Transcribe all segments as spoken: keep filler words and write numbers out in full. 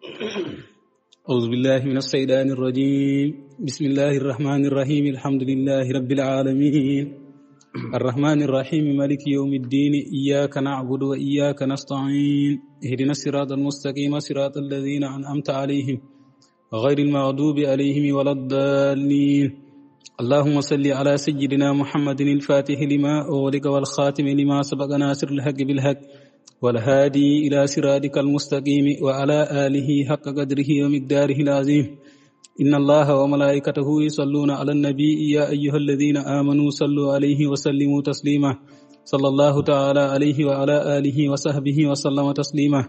أعوذ بالله من الشيطان الرجيم. بسم الله الرحمن الرحيم. الحمد لله رب العالمين. الرحمن الرحيم. مالك يوم الدين. إياك نعبد وإياك نستعين. اهدنا الصراط المستقيم، صراط الذين أنعمت عليهم، غير المغضوب عليهم ولا الضالين. اللهم صل على سيدنا محمد الفاتح لما أغلق والخاتم لما سبق ناصر الحق بالحق والهادي إلى صراطك المستقيم وعلى آله حق قدره ومقداره العظيم. إن الله وملائكته يصلون على النبي، يا أيها الذين آمنوا صلوا عليه وسلموا تسليما. صلى الله تعالى عليه وعلى آله وصحبه وسلم تسليما.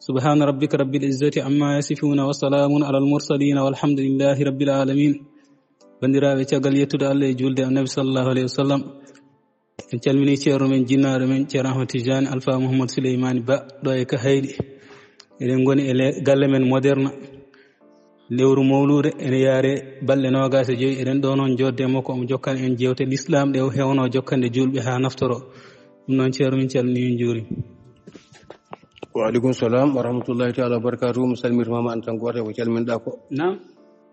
سبحان ربك رب العزة عما يصفون وسلام على المرسلين والحمد لله رب العالمين. Banndiraaɓe, caggal yettude Allah e juulde Annabi sallallahu alayhi wa sallam, en calminii ceerno men, jinnaaɗo men, Ceerno Ahmad Tijaani Alfa Muhammad Suleymaani Ba, ɗo e Kahayɗi. Eɗen ngoni e le-, galle men moderne, lewru mawluude, ene yaare balɗe noogaas e joyi. Eɗen ɗo noon joodde e makko, omo jokkan en jeewte lislaam ɗe o heewno jokkande juulɓe haa naftoro. Ɗum noon, ceerno, min calminii, min njuuriima. Wa aleykum salam wa rahmatullahi taala wa barakatuhu. Mi salmitiima ma an tan gooto ko calminɗaa ko. Naam.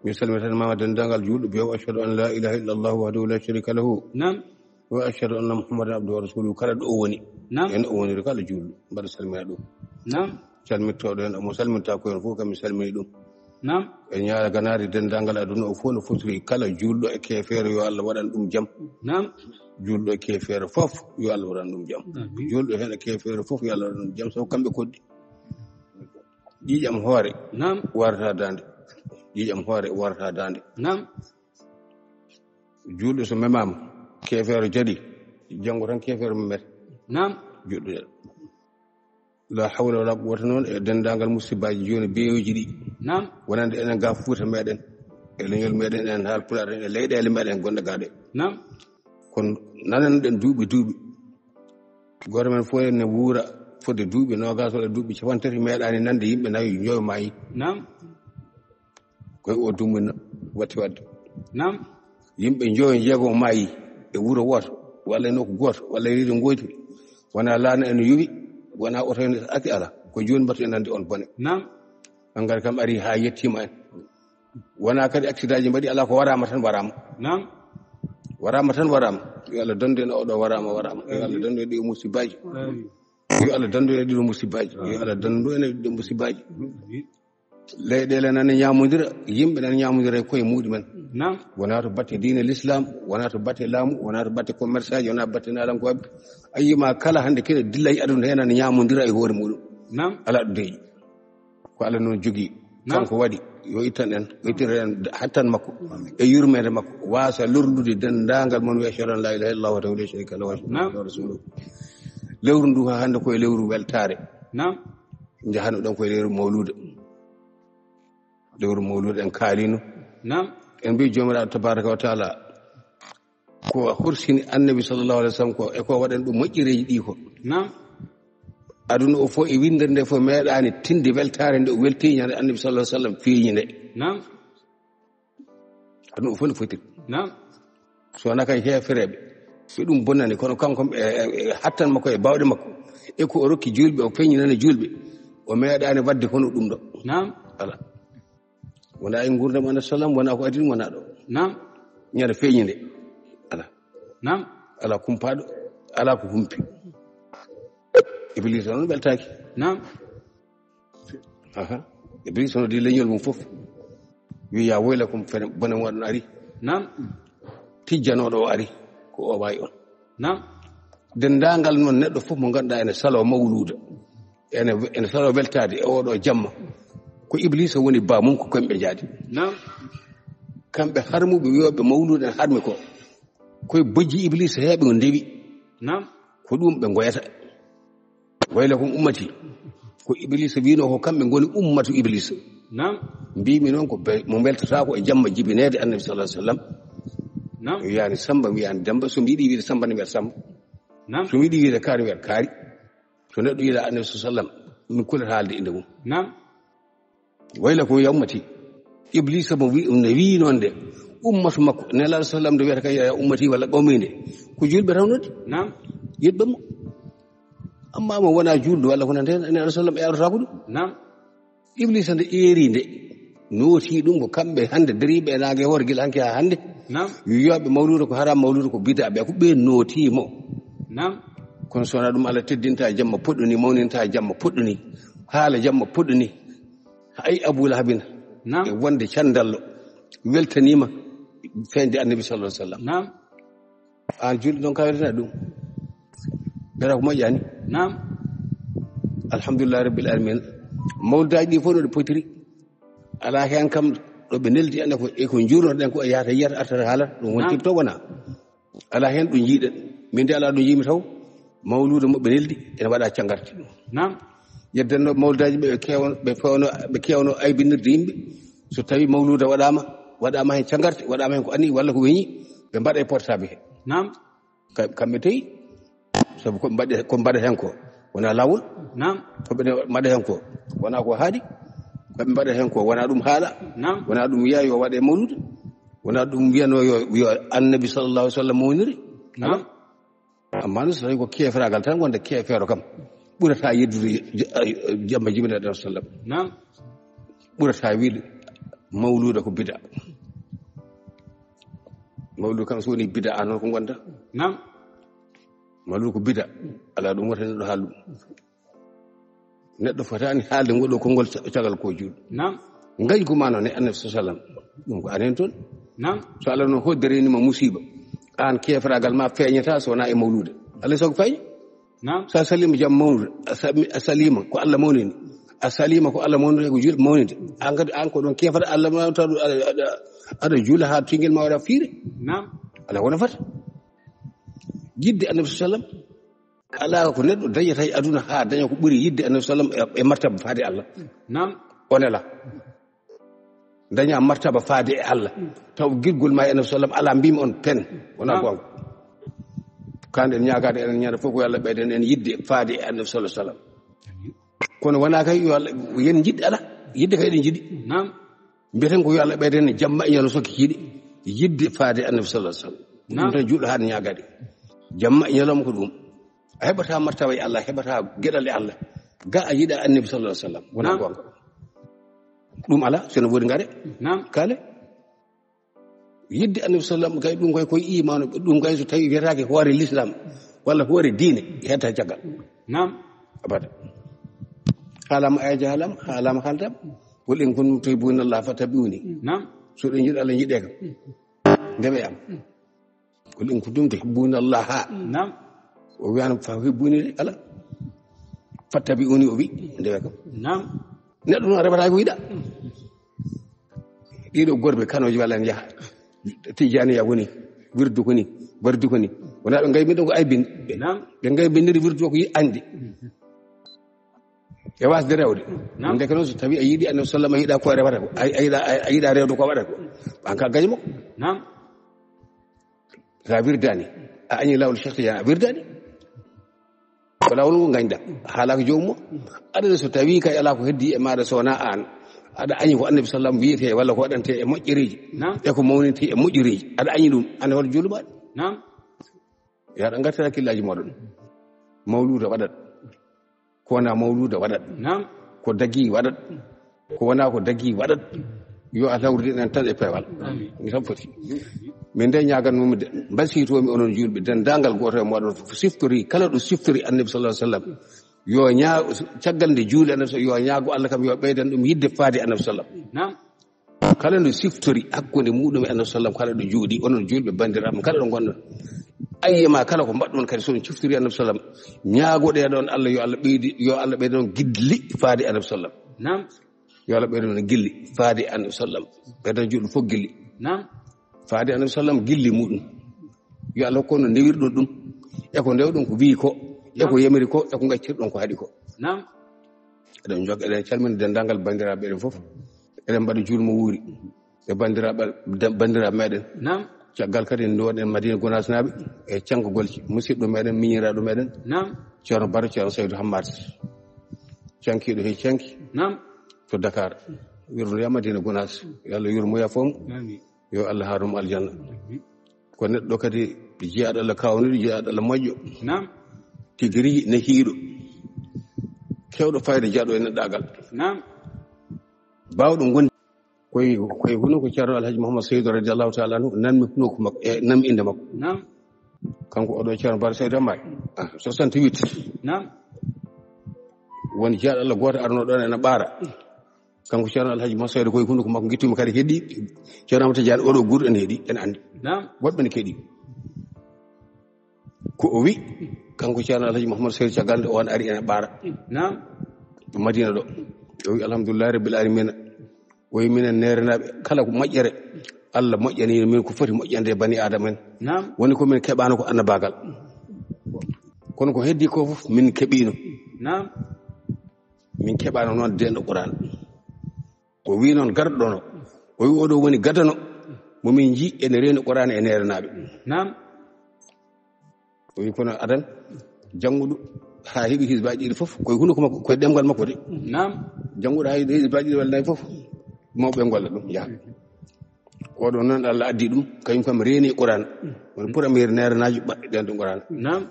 Mi salmitiima denndaangal juulɓe ɓe, o ashhadu an la ilaha illa Allah wahdahu la sharika lahu. Naam. Wa ashhadu anna Muhammadan abduhu wa rasuluhu. Kala ɗo o woni. Naam. En o woniri kala juulɗo. Mbaɗa salmina ɗum. Naam. Calmittooɗo en, mo salminta ko en fof, kam mi salmini ɗum. Naam. E ñaaganaade denndaangal aduna o fof no fotiri, kala juulɗo e keefeero, yo Allah waɗan ɗum jam. Naam. Juulɗo e keefeero fof, yo Allah waɗan ɗum jam. Amiin. Juulɗo heen e keefeero fof, yo Allah waɗan ɗum jam, sabu kamɓe koɗɗi. Ƴiiƴam hoore. Naam. Warata daande. Ƴiiƴam hoore warata daande. Naam. Juulɗo so memaama, keefeero jadi, janngo tan keefeero memete. Naam. Juulɗo jadi. La hawla wala quwwata noon e denndaangal musibaaji jooni beyoji ɗi. Naam. Wonande enen ga Fuuta meɗen, e leñol meɗen, enen Haalpulaar en, e leyɗeele meɗen gonɗe ga ɗe. Naam. Kono nananɗen duuɓi duuɓi. Gooto men fof ene wuura fodde duuɓi noogaas walla duuɓi capanɗe tati, meeɗaani nande yimɓe nayo, njoyo maayi. Naam. Koye o dumunna watti wadde. Naam. Yimɓe njoyo, jeego maayi e wuro wooto, walla e nokku gooto, walla e leydi ngootiri. Wona laana ene yowi, wona oto ene aki, ala. Ko jooni mbattu en nande on bone. Naam. Engrais kam ari haa yettiima en. Wona kadi accident ji mbaɗi, ala ko waraama tan waraama. Naam. Waraama tan waraama. Yo Allah dandu en oɗo waraama, waraama. Yo Allah dandu en ɗi musibaaji. Amiin. Yo Allah dandu en ɗiɗo musibaaji. Yo Allah dandu en ɗiɗo musibaaji. Leyɗeele nana ñaamodira, yimɓe nana ñaamodira e koye muɗumen. Naam. Wona to batte diine l'islam, wona to batte laamu, wona to batte commerçant ji, wona batte naalankooɓe. A yiima kala hannde kene dilla e aduna he nana ñaamodira e hoore muɗum. Naam. Ala ɗo deeƴi. Ko Allah noon jogii. Naam. Kanko waɗi, yo ittan en, o ittan en hattan makko, e yurmeende makko, waasa lorlude denndaangal mon, wi ashhadu an la ilaha illallah wahdahu la sharika lahu, wa ashhadu anna Muhammadan rasuluhu. Lewru ndu haa hannde ko e lewru weltaare. Naam. Njahano ɗon ko e lewru mawluuda. Lewru mawluuda en kaalino. Naam. En mbi Joomiraaɗo tabaraka wa taala, ko horsini Annabi sallallahu alaihi wasallam ko, e ko waɗan ɗum moƴƴereeji ɗi ko. Naam. Aduna o fof e winndere nde fof meeɗaani tinde weltaare nde o weltii ñande Annabi sallallahu alaihi wasallam feeñi nde. Naam. Aduna o fof no fotiri. Naam. So wonaa kay heefereeɓe, ɓe ɗum bonnani, kono kanko e, e, e hattan makko e baawɗe makko, e ko o rokki juulɓe, o feeñinani juulɓe, o meeɗaani waɗde hono ɗum ɗo. Naam. Ala. Wona e nguurndam Annabi sallam, wona ko adii ɗum, wona ɗo. Naam. Ñande feeñinde. Ala. Naam. Ala kumpaaɗo, ala ko humpi. Ibliisa noon weltaaki. Naam. Aha. Ibliisa no di leñol mum fof. Wi, "Ya waylakum, fene, bone waɗon ari." Naam. Tijjanooɗo o ari, ko o wawi on. Naam. Denndaangal noon neɗɗo fof mo ngannduɗaa ene saloo mawluuda. Ene, ene saloo weltaade e oɗo jamma. Ko Ibliisa woni ba mum, ko kamɓe njaadi. Naam. Kamɓe harmuɓe wiyooɓe mawluuda en harmi ko. Koye bojji Ibliisa heeɓe o ndewi. Naam. Ko ɗum ɓe ngoyata. Waylakum ummati. Ko Ibliisa wino ko kamɓe ngoni ummatu Ibliisa. Naam. Mbimi noon ko be-, mo weltata ko e jamma jibineede Annabi sallallahu alaihi wasallam. Naam. Mi wiyani Samba, mi wiyani Demba. So mi yiɗi wiide Samba, ne wiyata Samba. Naam. So mi yiɗi wiide Kaari, mi wiyata Kaari. So neɗɗo yiɗa Annabi sallallahu alaihi wasallam, min kulata haalde innde mum. Naam. Waylakum ya ummati. Ibliisa mo wi-, ne wiyi noon de, ummatu makko, Nelaaɗo sallam nde wiyata kay, "Ya ummati" walla "qawmi" nde, ko juulɓe tawnoo de. Naam. Yiɗɓe mo. Amma mo wona juulɗo walla ko nante heen, Nelaaɗo sallam ɓe arata ko ɗum. Naam. Iblisa nde eeri nde, nooti ɗum ko kamɓe hannde dariiɓe e naange hoore gila hanki haa hannde. Naam. Wiyooɓe mawluuda ko haram, mawluuda ko bida, ɓe ko ɓe nooti mo. Naam. Kono so wonaa ɗum, Allah teddinta jamma puɗɗo ni, mawninta jamma puɗɗo ni, haala jamma puɗɗo ni. Hay Abu Lahabin, naam, e wonde candallo, weltaniima feeñde Annabi sallallahu alaihi wasallam. Naam. Aan julɗo ɗon kawrita ɗum. Mbiyata ko moƴƴaani. Naam. Alhamdulillahi rabbil alamin. Mawlidaaji ɗi fof no ɗi potiri. Alaa heen kam ɗo ɓe neldi en e ko, e ko njuurnoɗen ko, yahata yiyata artata haalata. Ɗum wontirto wona. Alaa heen ɗum njiiɗen. Min de alaa ɗum njiimi taw. Mawluuda mo ɓe neldi ene waɗa cangarte. Naam. Yeddanno mawlidaaji ɓe, ɓe keewno, ɓe fewno, ɓe keewno aybinirde yimɓe. So tawi mawluuda waɗaama, waɗaama heen cangarte, waɗaama heen ko anni walla ko weñi, ɓe mbaɗa e portable he. Naam. Ka-, kamɓe tawi, sabu ko mbaɗe, ko mbaɗa heen ko wona laawol. Naam. Ko ɓe mbaɗa heen ko wona ko haaɗi, ko ɓe mbaɗa heen ko wona ɗum haala. Naam. Wona ɗum wiya yo waɗe mawluuda, wona ɗum wiyano yo, yo Annabi sallallahu alaihi wasallam mawniri. Naam. Amma noon so tawi ko keeferagal tan wonde keefeero kam ɓurata yeddude j-, j-, jamma jibinaaɗo sallam. Naam. Ɓurata wiide mawluuda ko bida. Mawluuda kam so woni bida, a noon ko ngonda. Naam. Mawluuda ko bida. Alaa ɗum wota neɗɗo haal ɗum. Neɗɗo fotaani haalde ngol ɗoo konngol ca-, caggal ko juul. Naam. Ngañgu ma noon e Annabi sallallahu alaihi wasallam. Ɗum ko anen toon. Naam. So Allah noon hodderenima musiba, aan keeferagal ma feeñata so wonaa e mawluuda. Allah so ko feeñi. Naam. So a salima jam mawluuda, a sami-, a salima ko Allah mawnini. A salima ko Allah mawnini, ko juulɓe mawninde. Aan kadi, aan ko ɗon keefata Allah ma taw aɗa, aɗa, aɗa juula haa tingel ma waɗa fiire. Naam. Alaa wona fata. Yidde Annabi sallallahu alaihi wasallam. Alaa ko neɗɗo dañata e aduna haa daña ko ɓuri yidde Annabi sallam e, e martaba faade Allah. Naam. On ela. Daña martaba faade e Allah. Taw girgol ma e Annabi sallam alaa mbimi on pen. Wona, naam, gonga. Kan en ñaagaade enen ñande fof ko yo Allah ɓeyden en yidde faade e Annabi sallallahu alaihi wasallam. Kono wona kay yo Allah yen jiɗ ala. Yidde kay eɗen jiɗi. Naam. Mbiyeten ko yo Allah ɓeyden jamma e ñalo sokki kiiɗe. Yidde faade Annabi sallallahu alaihi wasallam. Naam. Ɗum tan juuɗo haa ñaagaade. Jamma e ñalawma ko ɗum. A heɓata martaba e Allah, heɓata geɗal e Allah. Ga a yiɗa Annabi sallallahu alaihi wasallam. Wona, naam, gonga. Ɗum ala, seno woni ngare. Naam. Kale. Yidde Annabi sallam kay ɗum kay koye imaanu, ɗum kay so tawi wiyetaake hoore l'islam walla hoore diine, hedda caggal. Naam. Abada. Haalama ayaji haalama, haalama haaltam. Qul in kuntum tuhibbuna Allah fattabi'uni. Naam. So ɗen jiɗi Allah jiɗe kam. Ndewe am. Qul in kuntum tuhibbuna Allah. Naam. O wiyaano fa hibbuni de, ala. Fattabi'uni o wi, ndewe kam. Naam. Neɗɗo noon a rewata ko yiɗa. Ɗiɗo gorɓe kanooji walla en yaha. Tijaniya woni, wirdu ko ni, wardu ko ni. Wona ɓe ngaybin ɗo ko aybin. Naam. Ɓe ngaybiniri wirdu ko yi andi. E wasde rewde. Naam. Ndeke noon so tawi a yiɗi Annabi sallam a yiɗa ko rewata ko. A, a yiɗa, a, a yiɗa rewde ko waɗata ko. An ka gañi mo. Naam. Sa wirdani, a añi laawol Cheikh Tidiane, a wirdani. Ko laawol ngol ngañɗa, haalaaka joomum o. Aɗa so tawi kay alaa ko heddi e maaɗa so wonaa aan. Aɗa añi ko Annabi sallam wiyetee walla ko waɗantee e moƴƴereeji. Naam. E ko mawnintee e moƴƴereeji. Aɗa añi ɗum, ande hoto juulu maaɗa. Naam. Yo aɗa ngartira hakkillaaji mooɗon. Mawluuda waɗat. Ko wonaa mawluuda waɗat. Naam. Ko dagi waɗat. Ko wonaa ko dagi waɗat. Yo Allah hawride en tan e peewal. Amin. Mi tan foti. Min de ñaaganoomi de, mbasiytoomi onon juulɓe, denndaangal gooto e mooɗon fof siftori, kala ɗo siftori Annabi sallallahu alaihi wasallam. Yo ñaa-, caggal nde juuli Annabi, yo ñaago Allah kam, yo ɓeydan ɗum yidde faade Annabi sallam. Naam. Kala nde siftori hakkunde muɗum e Annabi sallam, kala ɗo jooɗi, onon juulɓe banndiraaɓe, kala ɗo ngonɗon. Ayyema kala ko mbaɗɗon kadi, so on ciftori Annabi sallam, ñaagoɗee ɗon Allah, yo Allah ɓeydi, yo Allah ɓeydan on gilli faade Annabi sallam. Naam. Yo Allah ɓeydan on gilli faade Annabi sallam. Ɓeydan juulɗo fof gilli. Naam. Faade Annabi sallam gilli muɗum. Yo Allah hokku on no ndewirɗon ɗum. E ko ndewɗon ko wiyi ko. E ko yamiri ko. E ko ngaccirɗon ko haɗi ko. Naam. Eɗen jokka, eɗen calmina denndaangal banndiraaɓe ɓe fof. Eɗen mbaɗa juulmo wuuri. E banndiraaɓe, banndiraaɓe meɗen. Naam. Caggal kadi nde wonɗen Madina Gunaas naaɓe. E cankagol musidɗo meɗen, miñiraaɗo meɗen. Naam. Ceerno Baro, Ceerno Saydu Hammaat. Cankiiɗo he canki. Naam. To Dakar. Wirno ya Madina Gunaas. Yo Allah yurmo ya fof. Amin. Yo Allah haar mo aljanna. Ko neɗɗo kadi jiyaaɗo Allah kaawniiɗo, jiyaaɗo Allah moƴƴo. Naam. Tigi rigi nehiiɗo. Keewɗo fayda jaaɗo e neɗɗaagal. Naam. Baawɗo gondi koye koye huno ko Ceerno Alhaji Mouhammad Seydou radiallahu taala anhu, nanmi huno ko makko e nanmi innde makko. Naam. Kanko oɗo Ceerno Bara Seydou Amar, ah, soixante-huit. Naam. Woni jaaɗo Allah gooto arno ɗon ena ɓaara. Kanko Ceerno Alhaji Mouhammad Seydou koye huno ko makko gittumi kadi heɗi. Ceerno Amata Diagne oɗo guurɗo ene heɗi, ene anndi. Naam. Woɗɓe ne keɗi. Ko o wi, kanko Ceerno Alhaji Mouhammad Seydou, caggal nde on ari ene ɓaara. Naam. Madina ɗo. O wi, "Alhamdulillahi Rabbil Alamina." O wi, "Minen neerenaaɓe, kala ko moƴƴere, Allah moƴƴani min ko foti moƴƴande e bani Aadama en." Naam. Woni ko min keɓaano ko annabaagal. Kono ko heddi ko fof min keɓiino. Naam. Min keɓaano noon deenɗo Quraan. O wi noon garɗo ɗono. O wi oɗo woni gadano. Mo min nji ene reeni Quraan e neerenaaɓe. Naam. O wi kono adan jannguɗo haa heɓi hisbaaji ɗiɗi fof, koye hunuko makko, koye ɗemngal makko de. Naam. Jannguɗo haa heɓi hisbaaji ɗiɗi walla nayi fof, mawɓe ngolla ɗum, njaha. Oɗo noon Allah addi ɗum, kañum kam reeni Quraan. Woni premier neerenaajo ɓaɗɗo ɗen ɗum Quraan. Naam.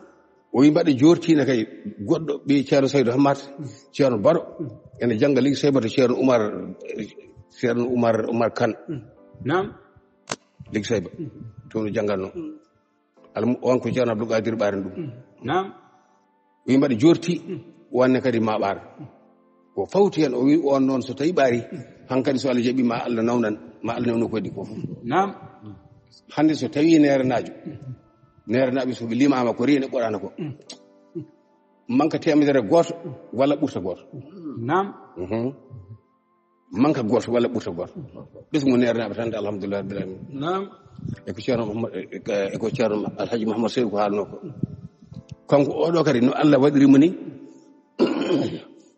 O wi mbaɗa jortiina kay goɗɗo ɓiy Ceerno Saydu Hammat, Ceerno Baro, ene jannga Ligi Sayba to Ceerno Umar, Ceerno Umar, Umar Kan. Naam. Ligi Sayba. Toon o jannganno. Almu-, on ko Ceerno Abdul Qadir ɓaari ɗum. Naam. O wi mbaɗa jorti, wanne kadi ma ɓaar. Ko fawti heen, o wi on noon so tawi ɓaari, hankadi so Allah jaɓi ma Allah nawnan, ma Allah nawnu ko waɗi ko fof. Naam. Hannde so tawi neerenaajo, neerenaaɓe so ɓe limaama ko reeni Qur'aana ko. Manka teemedere gooto walla ɓurta gooto. Naam. Mhm. Manka gooto walla ɓurta gooto. Ɓesngu neerenaaɓe tan de, alhamdulillahi rabbil alamin. Naam. E ko Ceerno Mouhammad, e ko Ceerno Alhaji Mouhammad Seydou ko haalnoo ko. Kanko oɗo kadi no Allah waɗiri mo ni,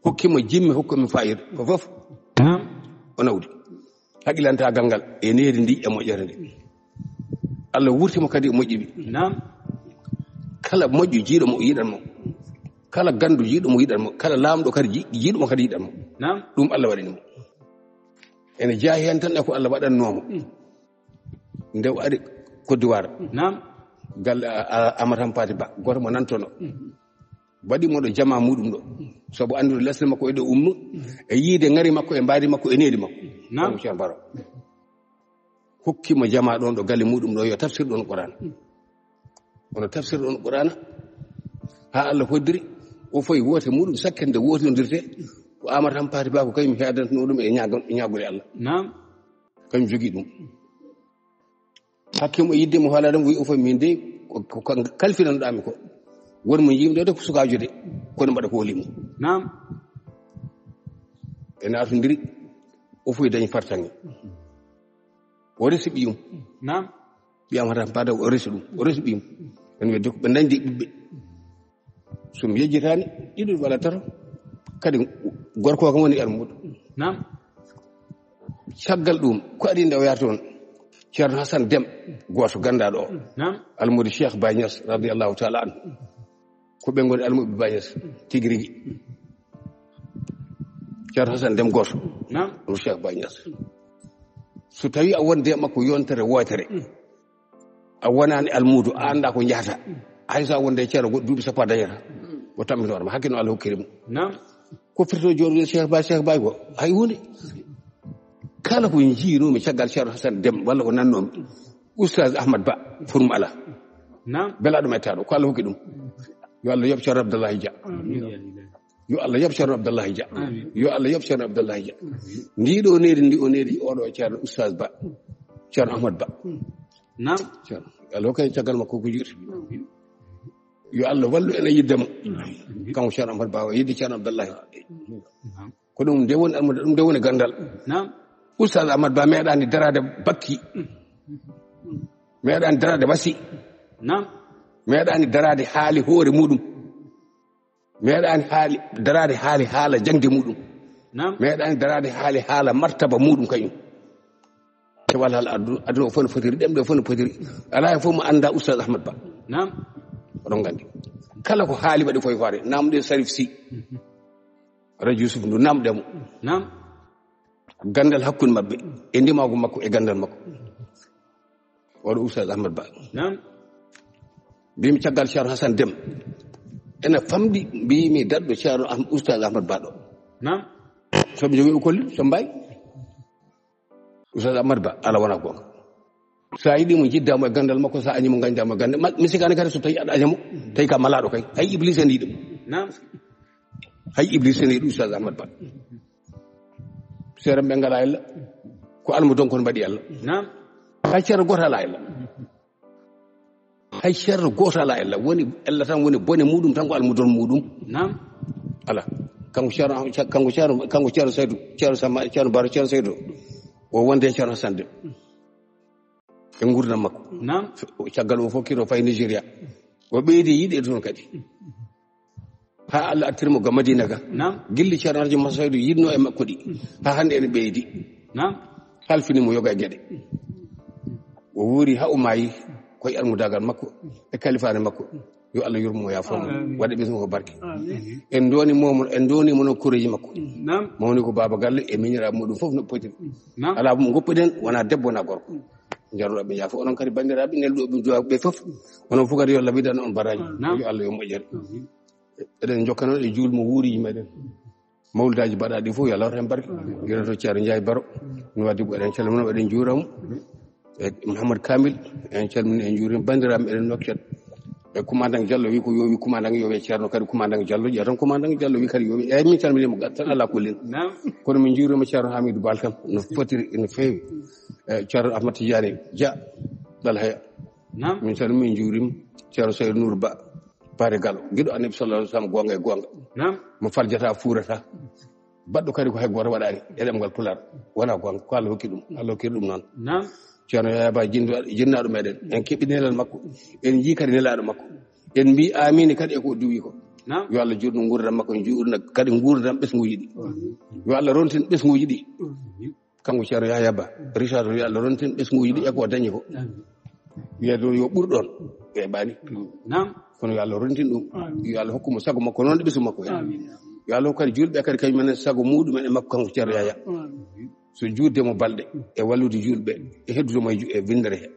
hokki mo jimme, hokki mo fayida. Ko fof. Naam. O nawdi. Haqqilantaagal ngal e needi ndi e moƴƴere nde. Allah wurti mo kadi e moƴƴi ɗi. Naam. Kala moƴƴo jiiɗo mo, o yiɗan mo. Kala ganndo jiiɗo mo, yiɗan mo. Kala laamɗo kadi ji-, jiiɗo mo kadi, yiɗan mo. Naam. Ɗum Allah waɗani mo. Ene jeyaa heen tan e ko Allah waɗannoo mo. Mm. Nde o ari Côte d'Ivoire. Naam. Galle a, a, Amadou Hampâté Bâ, gooto mo nantono. Mm. Waɗi mo ɗo jamaa muɗum ɗo. Sabu anndude lesɗe makko e ɗo ummo, e yiide ŋari makko, e mbaadi makko, e needi makko. Naam. Kanko Ceerno Baro. Hokki mo jamaa ɗon ɗo galle muɗum ɗo, yo tafsir ɗon Qur'aana. Kono tafsir ɗon Qur'aana, haa Allah hoddiri, o fayi woote muɗum, sakkende wootondirte, ko Amadou Hampâté Bâ ko kañum heedantunoo ɗum e ñaago-, ñaagude Allah. Naam. Kañum jogii ɗum. Hakke mo e yiɗde mo, haala ɗum, o wi o fof, min de ko, ko, ko kalfinanɗaami ko. Won mo njiimi ɗo de ko sukaajo de, kono mbaɗa ko o limo. Naam. Ɓe naatondiri, o fof dañi fartaŋŋe. O resi ɓiyum. Naam. Ɓiyam hata mbaɗa, o resi ɗum. O resi ɓiyum. En weddi ko ɓe dañde ɓiɓɓe. So mi yejjitaani, ɗiɗo walla tato. Kadi gorko o kam woni almuudo. Naam. Caggal ɗum, ko adii nde o yaata toon? Ceerno Hasan Dem, gooto ganndaaɗo o. Naam. Almuudo Cheikh Baye Niass, radiyallahu taala anhu. Ko ɓe ngoni almuuɓe Baye Niass, tigi rigi. Ceerno Hasan Dem gooto. Naam. Almuudo Cheikh Baye Niass. So tawi a wonde e makko yontere wootere, a wonaani almuudo, a anndaa ko njahata. Hay so a wonde e ceerno goɗɗo duuɓi sappo a dañata. O tampinta hoore ma, hakke no Allah hokkiri mo. Naam. Ko firto jooɗo Cheikh Baye, Cheikh Baye ko hay huunde. Kala ko njiinoomi caggal Ceerno Hasan Dem walla ko nannoomi, Oustaz Ahmad Ba, forum ala. Naam. Belaaɗo mettaaɗo, ko Allah hokki ɗum. Yo Allah yoɓ Ceerno Abdallahi Dia. Amiin. Yo Allah yoɓ Ceerno Abdallahi Dia. Amiin. Yo Allah yoɓ Ceerno Abdallahi Dia. Ndi ɗo needi, ndi o needi, oɗo Ceerno Oustaz Ba. Ceerno Ahmad Ba. Naam. Ceerno. Yo Allah hokku en caggal makko ko juuti. Yo Allah wallu en e yidde mo. Kanko Ceerno Ahmad Ba, o yidde Ceerno Abdallahi. Naam. Ko ɗum nde woni almuudo, ɗum nde woni ganndal. Naam. Oustaz Ahmad Ba meeɗaani daraade bakki. Meeɗaani daraade wasi. Naam. Meeɗaani daraade haali hoore muɗum. Meeɗaani haali, daraade haali haala jaŋde muɗum. Naam. Meeɗaani daraade haali haala martaba muɗum kañum. Te walla haala aduna, aduna o fof no fotiri, ɗemɗe o fof no fotiri. Alaa e fof mo annda Oustaz Ahmad Ba. Naam. Oɗon nganndi. Kala ko haali waɗi koye hoore, naamnde Sarif Sy. Rajo Yusuf Ndu, naamnde mo. Naam. Ganndal hakkunde maɓɓe, e ndimaagu makko, e ganndal makko. Oɗo Oustaz Ahmad Ba. Naam. Mbimi caggal Ceerno Hasan Dem. Ena famɗi, mbimi daɗɗo Ceerno Ahm-, Oustaz Ahmad Ba ɗo. Naam. So ɓe jogii o kolli, so mbayi. Oustaz Ahmad Ba, ala wona goonga. So a yiɗi mo, njidda mo e ganndal makko, so a añi mo, ngañda mo e ganndal. Ma-, mi sikkaani kadi so tawi aɗa aña mo, tawi ka malaaɗo kay. Hay Iblis en yiɗi mo. Naam. Hay Iblis en yiɗi Oustaz Ahmad Ba. Seeram ɓe ngalaa ella. Ko almudon kon mbaɗi ella. Naam. Hay ceerno gooto alaa ella. Hay ceerno gooto alaa ella. Woni ella tan, woni bone muɗum tan ko almudon muɗum. Naam. Ala. Kanko ceerno, kanko ceerno, kanko ceerno Saydu, ceerno Sama, ceerno Baro, ceerno Saydu. O wonde e ceerno Sande. E nguurndam makko. Naam. Caggal o fof kiro fayi Nigeria. O ɓeydi yiɗe toon kadi. Haa Allah artiri mo ga Madina ga. Naam. Gilli ceerno Alhaji Masaydu yiɗno e makko ɗi. Haa hannde ene ɓeydi. Naam. Halfini mo yoga e geɗe. O wuuri haa o maayi koye almudaagal makko e kalifaare makko. Yo Allah yurmo mo, yaafo mo. Amiin. Waɗa ɓesngu ko barke. Amiin. En ndoni mo, en ndoni mo no kureji makko. Naam. Mawni ko Baba Galle e miñiraaɓe muɗum fof no potiri. Naam. Alaa mo ngoppuɗen wona debbo na gorko. Jarnuɗo ɓe yaafo. Onon kadi banndiraaɓe nelduɓe duwaaɓe ɓe fof. Onon fof kadi yo Allah widan on baraji. Naam. Yo Allah yo moƴƴere. Amiin. Eɗen jokka noon e juul mo wuuriji meɗen. Mawlidaaji mbaɗaaɗi fof, yo Allah waɗ heen barke. Gila to Ceerno Njaay Baro. No wadde ko eɗen calmina mo, eɗen njuura mo. E Mouhamadou Kamil, en calmini, en njuurima banndiraaɓe, eɗen nokket. E Commandant Diallo wi ko yo wi Commandant yo wi Ceerno kadi Commandant Diallo, ƴeew tan Commandant Diallo wi kadi yo wi. Eeyi, min calminii mo, tan alaa kullin. Naam. Kono min njuurima Ceerno Hamidou Baal kam, no fotiri, no feewi. E Ceerno Ahmad Tidiane Dia, Ɗal Haya. Naam. Min tan min njuurima Ceerno Seydou Nour Ba, Baare Galo, giɗo Annabi sallallahu alaihi wasallam, goonga e goonga. Naam. Mo faljata, fuurata. Baɗɗo kadi ko hay gooto waɗaani e ɗemngal Pulaar. Wona goonga, ko Allah hokki ɗum, Allah hokkiri ɗum noon. Naam. Ceerno Yaya Ba, jinndu-, jinnaaɗo meɗen. En keɓi nelal makko. En njii kadi nelaaɗo makko. En mbii amiin kadi e ko o duwi ko. Naam. Yo Allah juutnu nguurndam makko, juutna kadi nguurndam ɓesnguuji ɗi. Yo Allah rontin ɓesnguuji ɗi. Kanko Ceerno Yahya Ba, Richard, yo Allah rontin ɓesnguuji ɗi e ko o dañi ko. Wiyeede yo ɓur ɗoon, weeɓaani. Naam. Kono yo Allah rontin ɗum. Amiin. Yo Allah hokku mo sago makko, noon ɗo ɓesngu makko heen. Amiin. Yo Allah hokku kadi juulɓe kadi kañum en sago muɗum en e makko kanko Ceerno Yahya. Amiin. So juutde mo balɗe, e wallude juulɓe, e heddude mo e ju-, e winndere he.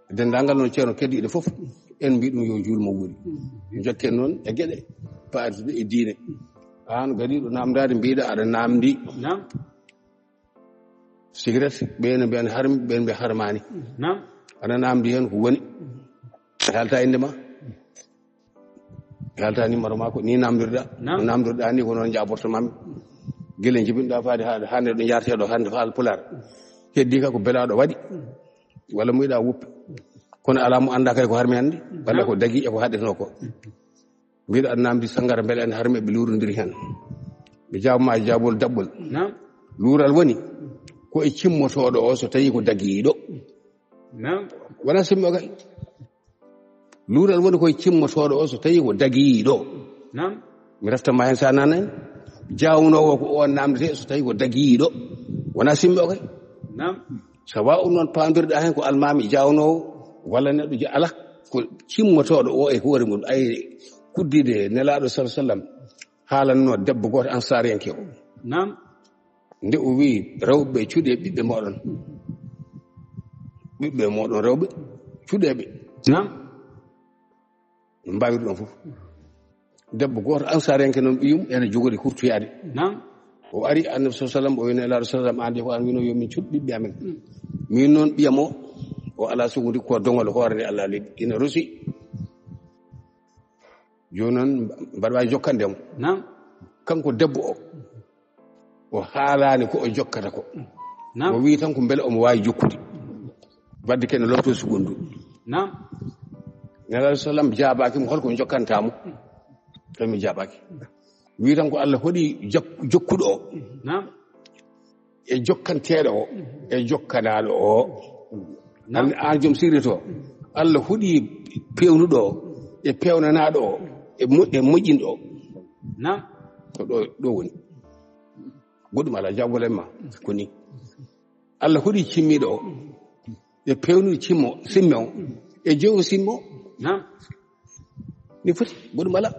Denndaangal noon Ceerno keddiiɗo fof, en mbii ɗum yo juul mo wuuri. Jokken noon e geɗe paartuɗe e diine. Aan gariiɗo naamndaade mbiiɗa aɗa naamndi. Naam. Cigarette, ɓeen mbiyan harmi, ɓeen mbiya harmaani. Naam. Aɗa naamndi heen ko woni. Haalta innde ma. Haalta numéro ma ko ni naamndirɗa. Naam. No naamndirɗa ni ko noon njaaborto maami. Gila njibinɗa faade haa, haa nde ɗo njaarteɗo hannde ko Haalpulaar. Heddi ka ko belaaɗo waɗi. Walla muyiɗa wuppe. Kono alaa mo annda kay ko harmi hannde. Walla ko dagi e ko haɗetno ko. Mbiɗa aɗa naamndi sanngara, mbele ene harmi ɓe luurondiri heen. Ɓe jaabma jaabol daɓɓol. Naam. Luural woni ko e cimmotooɗo o so tawi ko dagiiɗo. Naam. Wona simmo kay. Luural woni ko e cimmotooɗo o so tawi ko dagiiɗo. Naam. Mi refta ma heen sa nana en. Jaawnoowo ko o naamndete so tawi ko dagiiɗo. Wona simmo kay. Naam. Sawa o noon paandirɗa heen ko almaami jaawnoowo walla neɗɗo ja-, ala ko cimmotooɗo o e hoore mum. Ay kuddiide Nelaaɗo sallallahu alaihi wasallam haalanno debbo gooto Ansaariyanke o. Naam. Nde o wiyi, "Rewɓe, cuɗee ɓiɓɓe mooɗon. Ɓiɓɓe mooɗon rewɓe, cuɗee ɓe." Naam. No mbaawiri ɗon fof. Debbo gooto Ansaariyanke noon ɓiyum ene jogori hurtoyaade. Naam. O ari Annabi sallallahu alaihi wasallam, o wiyi, "Nelaaɗo sallallahu alaihi wasallam, aan de ko aan wino yo min cuɗ ɓiɓɓe amen." Mm. Min noon ɓiyam o, o alaa sugundi ko doŋol hoore nde Allah leydi. Ina rosi. Jooni noon mbaɗa waawi jokkande mo. Naam. Kanko debbo o, o haalaani ko o jokkata ko. Naam. O wiyi tan ko mbele omo waawi jokkude. Wadde kene looto sugundu. Naam. Nelaaɗo sallam jaabaaki mo, "Holko jokkanta mo?" Tawi mi jaabaaki. Wiyi tan ko Allah hoɗi jok-, jokkuɗo o. Naam. E jokkanteeɗo o, e jokkanaaɗo o. Naam. An, an joom sirri to, Allah hoɗi peewnuɗo o, e peewnanaaɗo o, e mo-, e moƴƴinɗo o. Naam. Ko ɗo, ɗo woni. Goɗɗum alaa, jaabole ma, ko ni. Allah hoɗi cimmiiɗo o, e peewnuɗo cimmo, simme o, e jewo simmo. Naam. Ni foti, goɗɗum alaa.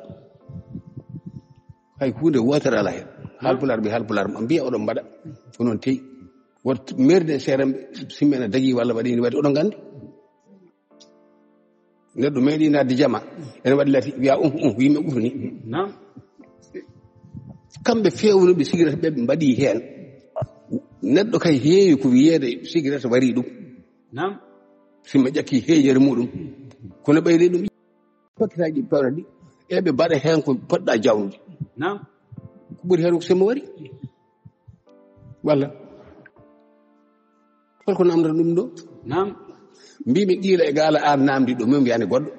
Hay huunde wootere alaa heen. Haalpulaar ɓe, haalpulaar ma mbiya oɗon mbaɗa. Ko noon tey. Woto meerde seeɗa simme ene dagi walla waɗi ni waɗi oɗon nganndi. Neɗɗo meeɗi naatde jama. Ene waɗi lati wiya, "Um, um," yimɓe ɓufni. Naam. Kamɓe feewnuɓe sigira ɓe mbaɗi heen. Neɗɗo kay heewi ko wiyeede cigarette warii ɗum. Naam. Si mi ƴakki heeñere muɗum, kono ɓeyde ɗum. Pottitaaji ɗi pewna ɗi, e ɓe mbaɗa heen ko poɗɗa jawnude. Naam. Ko ɓuri heen ko semmo wari. Walla? Holko namdata ɗum ɗo? Naam. Mbiimi qiila e gaala aan namdi ɗo, min mbiyani goɗɗo.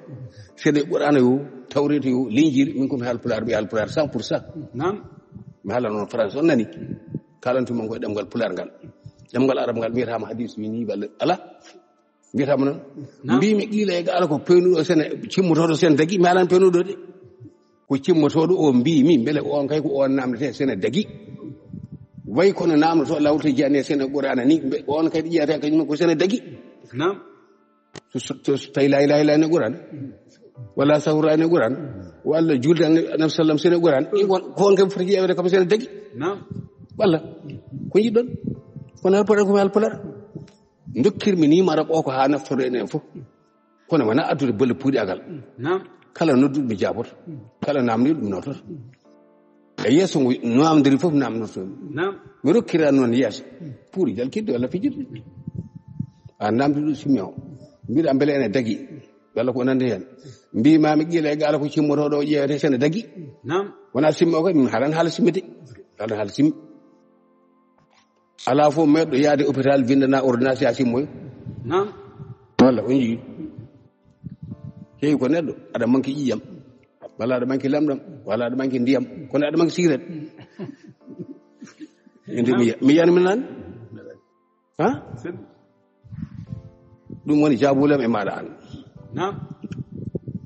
Sene Qur'aana yo, Tawreeta yo, Linjiiri, min ko mi haal Pulaar, mi haal Pulaar cent pour cent. Naam. Mi haala noon France, on nani? Kaalantu mon ko e ɗemngal Pulaar ngal. Ɗemngal Arab ngal mbiyataama hadiis wi nii walla alaa. Mbiyataama noon. Naam. Mbiimi qiila e gaala ko peenuɗo sene, cimmotooɗo sene dagi, mi haalani peenuɗo de. Ko cimmotooɗo o mbiimi, mbele on kay ko on namdete sene dagi. Way kono namdoto lawto jiyane sene Qur'aana ni, mbe-, on kay ƴeyata kañum ko sene dagi. Naam. To so, to so tawi laa ilaaha illa ne Qur'aana. Walla sahura ne Qur'aana. Walla julde Annabi, Annabi sallam sene Qur'aana. Ɗi won, ko on kay foti ƴeewde kam sene dagi. Naam. Walla ko njiɗɗon? Kono Alpulaar ko mi Alpulaar. Ndokkirmi ni mara o ko haa naftoro enen fof. Kono wona addude bolle puuɗi agal. Naam. Kala nodduɗo mi jaaboto. Kala namniiɗo mi nototo. E yeeso ngo namdiri fof namnorto mi. Naam. Mi rokkira noon yeeso. Pour jalkitde walla fijirde. A namdi ɗum simmi o. Mbiɗa mbele ene dagi. Walla ko nandi heen. Mbiimaami qiila e gaala ko cimmotooɗo o ƴeewete sene dagi. Naam. Wona simmi o kay, min halan haala simmide. Halan haala simmi. Alaa fof meeɗɗo yaade hôpital, winndana ordonnance, yaa simmoyo. Naam. Walla on njii. Heewi ko neɗɗo, aɗa manki ƴiƴam. Walla aɗa manki lamɗam. Walla aɗa manki ndiyam. Kono aɗa manki sigaret. Inde mi, mi yani mi naan. Ha? Ɗum woni jaabulam e maaɗa aan. Naam.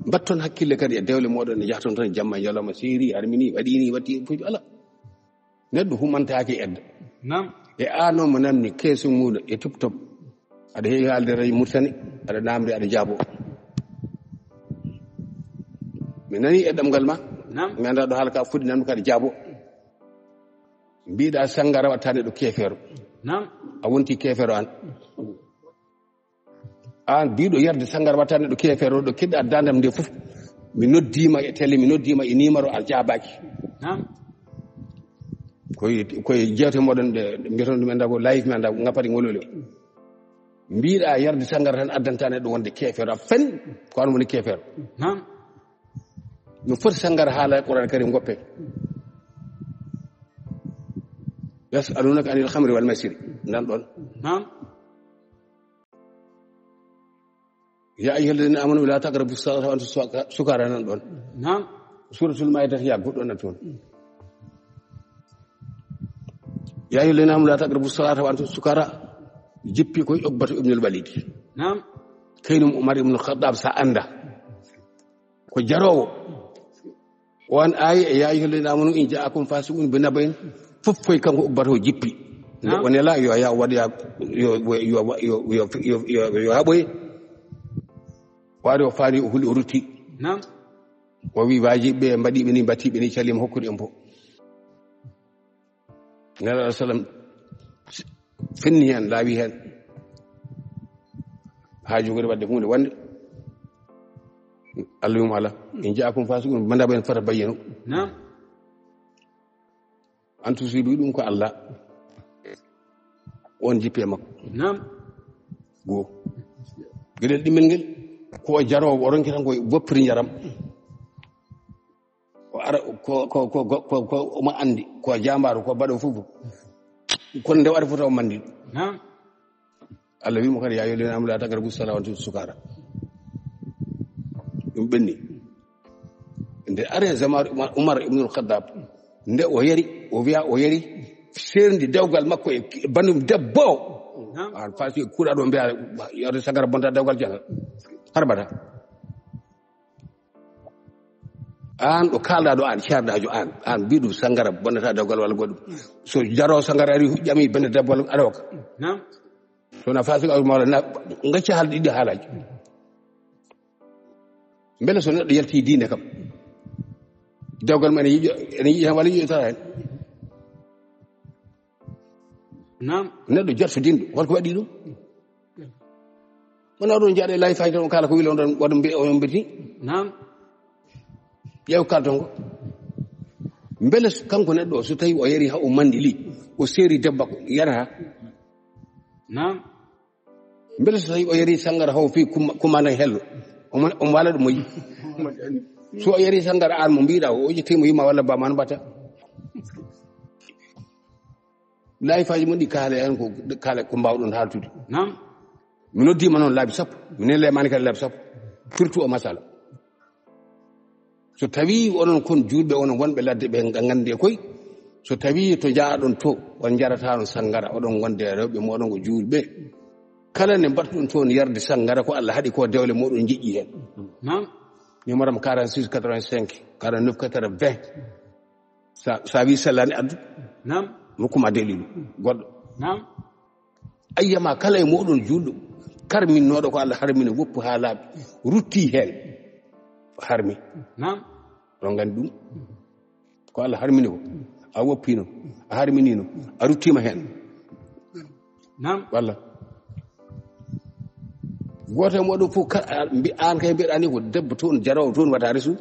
Mbatton hakkille kadi e dewle mooɗon, ne njahton tan jamma e ñalawma, seeri, armini, waɗi ni, watti, fuuji, ala. Neɗɗo humantaake edda. Naam. E aan noon mo namni keeso muuɗo e tub top. Aɗa heewi haalde rajo Mauritanie, aɗa namde, aɗa jaabo. Mi nani e ɗemngal ma. Naam. Mi anndaa ɗo haala ka fuɗɗi, namde ka aɗa jaabo. Mbiɗa sangara watta neɗɗo keefeero. Naam. A wonti keefeero aan. Aan biɗo yarde sangara watta neɗɗo keefeero, ɗo kiɗɗa dandam nde fof. Mi noddiima e télé, mi noddiima e numéro, a jaabaaki. Naam. Koye, koye jeewte moɗon ɗe, ɗe mbiyaton ɗum en dago live men dago ngappati ngolole. Mbiɗa yarde sangara tan addanta neɗɗo wonde keefeero, a fen ko aan woni keefeero. Naam. No foti sangara haala e Qur'an Karim goppe. Yas'alunaka anil khamri wal maisiri. Nan ɗon. Naam. Ya ayyuhalladhina amanu la taqrabu salata wa antum suka-, sukara nan ɗon. Naam. Suratul Maida ya goɗɗo nan toon. Ya ayyuhalladhina amanu la taqrabu salata wa antum sukara. Jippi koye Uqbatu ibnul Walid. Naam. Kañum Umar ibnul Khattab sa anda. Ko jaroowo. O an aaya e ya ayyuhalladhina amanu in ja'akum fasiqun bi naba'in. Fof koye kanko Uqbata o jippi. Nde o nela yo ya waɗ ya, yo, yo, yo haɓoye. O ari o faani o huli o rutti. Naam. O wi waaji ɓe mbaɗi ɓe ni, mbatti ɓe ni, calima hokkude en fof. Nelaaɗo sallam fenni heen, laawi heen. Haa jogori waɗde huunde wonde. Allah wi'imo ala. In ja'akum fasiqun bi naba'in fatabayyanu. Naam. An tusibu ɗum ko Allah. On jippi e makko. Naam. Go. Geɗel ɗimmel ngel. Ko o jaroowo, o ronki tan ko woppiri njaram. Ko ara, ko, ko, ko, ko, ko, ko omo anndi, ko jaambaaru, ko baɗo fof. Kono nde waɗa fof taw manndi. Naam. Allah wi'imo kadi, "Ya ayyuhalladhina amanu la taqrabu salata wa antum sukara." Ɗum ɓenni. Nde are zaman Umar, Umar ibnul Khattab, nde o yari, o wiya o yari, seerndi dewgal makko e bandum debbo. Naam. An fasi kuuɗa ɗo mbiya, yawde sagara bonta dewgal jangal. Harbata. Aan ɗo kaalɗaa ɗo, aan ceerɗaajo, aan, aan mbiɗo sangara bonnata dewgal walla goɗɗum. So jaro sangara ari, ƴami bannde debbo walla aɗa hokka. Naam. So na fasik aw mawla na, ngacca haalde ɗiɗi haalaaji. Mbele so neɗɗo yalti diine kam, dewgal ma ene yiɗi, ene yiɗi tan walla yiɗi tan heen. Naam. Neɗɗo jartodinɗo, holko waɗi ɗum? Wona ɗum jaaɗe lay fay tan, kala ko wilo ɗon, waɗa mbi-, o mbiti. Naam. Ƴeew kalton ko. Mbele so, kanko neɗɗo o, so tawi o yari haa o mandili, O seeri debbo ko yarata. Naam. Mbele so tawi o yari sangara haw fi kuma, kuma na hello. Omo, omo wala ɗum o yi. So o yari sangara an mo mbiɗa o, o ƴetti mo yima walla ba man bata. Layi faji mon ɗi kaala en ko, kaala ko mbawɗon haaltude. Naam. Mi noddima noon laabi sappo. Mi neli e mani kadi laabi sappo. Firtu o masala. So tawi onon kon juulɓe, onon wonɓe ladde ɓe nga-, ngandi e koy. So tawi to jaaɗon to, on jaratano sangara, oɗon gonde e rewɓe moɗon ko juulɓe. Kala ne mbattuɗon toon yarde sangara ko Allah haɗi ko dewle moɗon jiƴƴi hen. Naam. Numéro am quarante-six quatre-vingt-cinq, quarante-neuf quatre-vingts. Sa, sa wi sellani addu. Naam. Rokkuma dalilu. Goɗɗo. Naam. Ayyama kala e moɗon juulɗo karminnoɗo ko Allah harmini woppu ha laaɓi. Rutti hen. Harmi. Naam. Ɗon gandi ɗum. Ko Allah harmini ko. A woppino. A harminino. A ruttima hen. Naam. Walla. Goto e moɗon fof ka-, a, mbi-, an kay mbiɗa ni ko debbo toon, jarawo toon wata resu.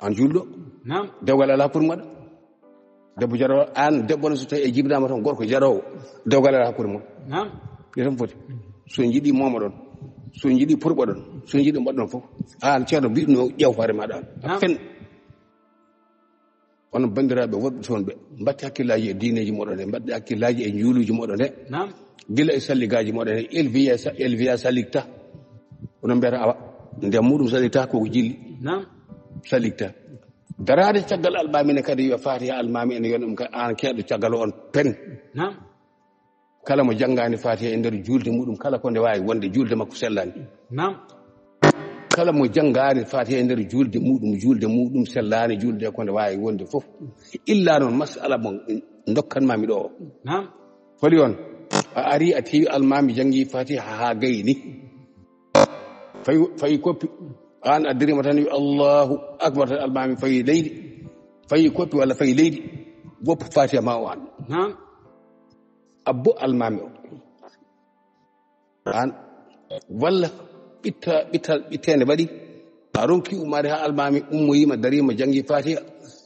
An juulɗo. Naam. Dewgal ala pour moɗo. Debbo jarawo, an debbo no so tawi e jibinama toon gorko jarawo. Dewgal ala pour moɗo. Naam. Ɗe tan foti. So jiiɗi momoɗon. So jiiɗi purɓoɗon. So jiiɗi mbaɗɗon fof. An ceerno mbiɗno ƴeew hoore maɗa an. Naam. Fen. Onon banndiraaɓe wonɓe toon ɓe, mbaɗte hakkillaaji e diineeji moɗon he, mbaɗte hakkillaaji e njuuluuji moɗon he. Naam. Gila e salligaaji moɗon he, elviya sa-, elviya sallikta. Onon mbiyata awa, ndeen muɗum sallikta koko jilli. Naam. Sallikta. Daraade caggal almaami ne kadi yo Faatiha almaami ene yona ɗum ka an keeɗo caggal on pen. Naam. Kala mo janngaani Faatiha e nder juulde muɗum, kala ko nde waawi wonde, juulde makko sellaani. Naam. Kala mo janngaani Faatiha e nder juulde muɗum, juulde muɗum sellaani, juulde ko nde waawi wonde fof. Illa noon masala mo ndokkanmaami ɗo o. Naam. Holi on? A ari a tewi almaami janngi Faatiha haa gayni. Fayi, fayi koppi. An a darima tan wi Allahu Akbar tan almaami fayi leydi. Fayi koppi walla fayi leydi. Woppu Faatiha ma o an. Naam. Abbo almaami o. An, walla ɓitta, ɓitta, ɓitteende mbaɗi. A ronki ummaade haa almaami ummoyima, darima, janngi Faatiha.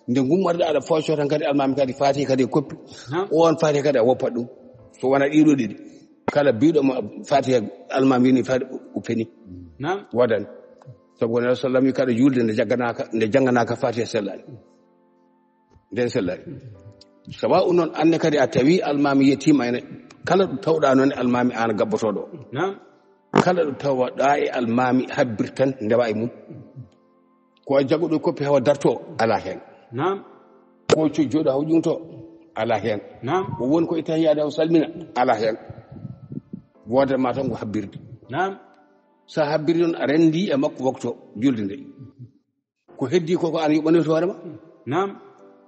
Nde gummorɗa aɗa focco tan kadi almaami kadi Faatiha kadi e koppi. Naam. O on Faatiha kadi a woppat ɗum. So wona ɗiɗo ɗiɗi. Kala biɗo mo Faatiha almaami wini Faatiha o feni. Naam. Wodan. Sabu wona sallam wi kaɗa juulde nde jagganaka, nde jannganaka Faatiha sellaani. Nden sellani. Sawa o noon, anne kadi a tawi almaami yettiima ene, kala ɗo tawɗa noon e almaami aan gabbotoɗo. Naam. Kala ɗo tawɗa e almaami habbir tan ndewa e mum. Ko a jaguɗo koppi hawa darto, ala heen. Naam. Ko co-, jooɗo hawa ƴuŋto, ala heen. Naam. Ko woni ko e tahiyaade hawa salmina, ala heen. Woodat ma tan ko habbirde. Naam. Sa habbiri noon a renndi e makko wakto julde nde. Ko heddi ko, ko an yoɓanirta hoore ma. Naam.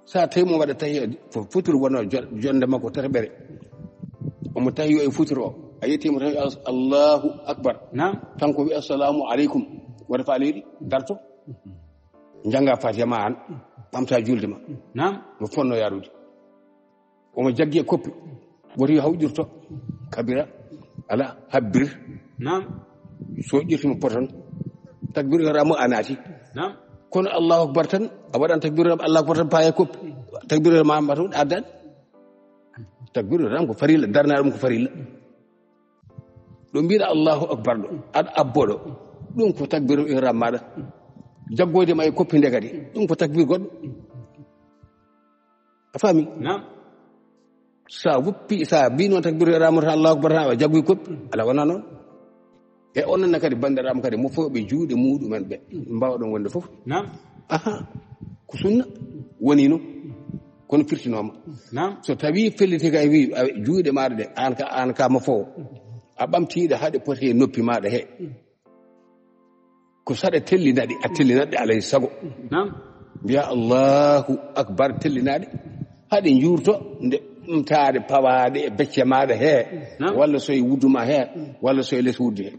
Sa tawi mo waɗa tahiya fo-, futuro wonno jo-, jonde makko tataɓere. Omo tahiyo e futuro o. A yetti mo tawi as-, Allahu Akbar. Naam. Kanko wi assalamu aleykum. Wata fa leydi, darto. Janga Fatiha ma an. Ɓamta julde ma. Naam. No fonno yarude. Omo jaggi e koppi. Woti hawƴirto. Kabira. Ala, habbir. Naam. So ƴirti mo poton. Takbir ihram mo a naati. Naam. Kono Allahu Akbar tan, a waɗan takbir ihram, Allahu Akbar tan, paye koppi. Takbir ihram ma, ma to addan. Takbir ihram ko farilla, darna ɗum ko farilla. Ɗo mbiɗa Allahu Akbar ɗo, aɗa abbo ɗo. Ɗum ko takbir ihram maɗa. Jaggoyde ma e koppi nde kadi. Ɗum ko takbir goɗɗo. A faami? Naam. Sa woppi, sa mbi noon takbir ihram tan, Allahu Akbar tan, a jaggoy koppi. Ala wona noon. E onon ne kadi, banndiraaɓe kadi, mo fof ɓe juuɗe muɗumen ɓe. Mbawɗon wonde fof. Naam. Aha. Ko sunna woni noon. Kono firtinooma. Naam. So tawi felliti kay wi, a, juuɗe maɗa ɗe, an ka, an ka mo fof. A ɓamtiɗe haɗe poti e noppi maɗa he. Ko saɗa tellinaɗi, a tellinat ɗe alay sago. Naam. Mbiya Allahu Akbar tellinaɗe. Haɗe njuurto nde ɓamtaɗe pawaɗe e becce maɗa he. Naam. Walla so e wuddu ma he, walla so e les wuddu he.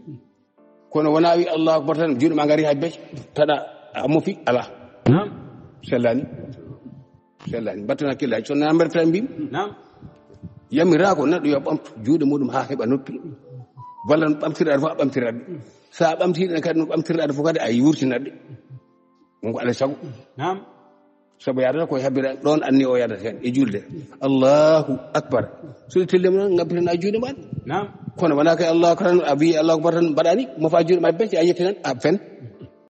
Kono wona wi Allahu Akbar tan, juuɗe ma ngari ha becce, taɗa a mofi, ala. Naam. Sellani. Sellani. Mbatten hakkillaaji. So na mbaɗata tan mbimi. Naam. Yamira ko neɗɗo yo ɓamtu juuɗe muɗum haa heɓa noppi. Walla no ɓamtirɗa fof a ɓamtirɗa ɗe. So a ɓamtiɗe kadi no ɓamtirɗa ɗe fof kadi a wurtinat ɗe. Ɗum ko alay sago. Naam. Sabu yaadata ko e habbira ɗon anni o yaadata heen e julde. Allahu akbar. So ɗi tellima noon, ngabbiten a juuɗe ma. Naam. Kono wonaa ko Allahu akbar tan, a wiyi Allahu akbar tan mbaɗani, mofa juuɗe ma becce, a yetti tan, a fen.